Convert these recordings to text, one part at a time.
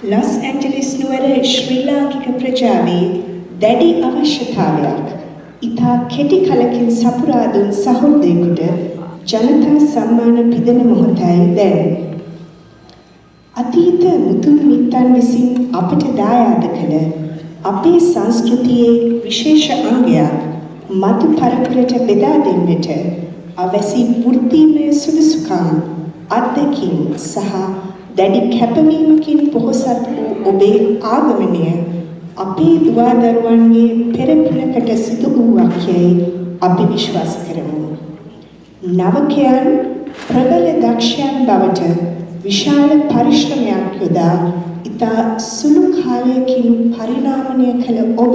Los Angeles නුවර ශ්‍රී ලාංකික ප්‍රජාවේ දැඩි අවශ්‍යතාවයක් ඉතා කෙටි කලකින් සපුරා දුන් සහෘදයෙකුට ජනතා සම්මාන පිදෙන මොහොතයි දැන්. අතීත මුතුන් මිත්තන් විසින් අපට දායාද කළ අපේ සංස්කෘතියේ විශේෂ අංගයක් මතු පරපුරට බෙදා දෙන්නට අවැසි වෘත්තීමය සුදුසුකම්, අත්දැකීම් සහ දැඩි කැපවීමකින් පොහොසත් වූ ඔබේ ආගමනය අපේ දුවාදරුවන්ගේ පෙර පිනකට සිදු වූවක් යැයි අපි විශ්වාස කරමු. නවකයන් ප්‍රබල දක්ෂයන් බවට විශාල පරිශ්‍රමයක් යොදා ඉතා සුළු කාලයකින් පරිණාමණය කළ ඔබ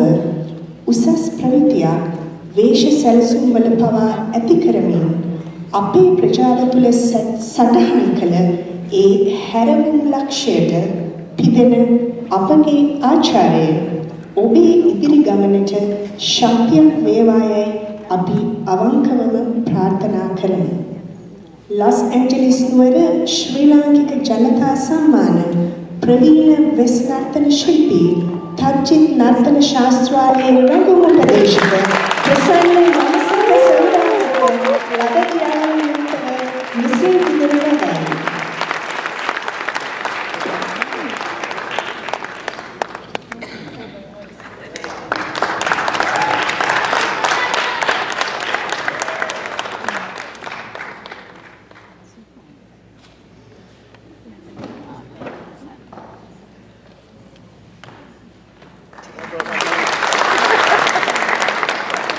උසස් ප්‍රමිතියක් වේශ සැලසුම් වල පවා ඇති කරමින් අපේ ප්‍රජාව තුළ සටහන් කළ ඒ හැරවුම් ලක්ෂයට පිදෙන අපගේ ආචාරය ඔබේ ඉදිරි ගමනට ශක්තියක් වේවායයි අපි අවංකවම ප්‍රාර්ථනා කරමු. ලොස් ඇන්ජලිස් නුවර ශ්‍රී ලාංකික ජනතා සම්මාන ප්‍රවීණ වෙස් නර්තන ශිල්පී, තජ්ජිත් නර්තන ශාස්ත්‍රාලයේ රැඟුම් උපදේශක ප්‍රසන්න මනසිංහ සරුදාට ලද ක්‍රියාවෙන් යුක්තව මෙසේ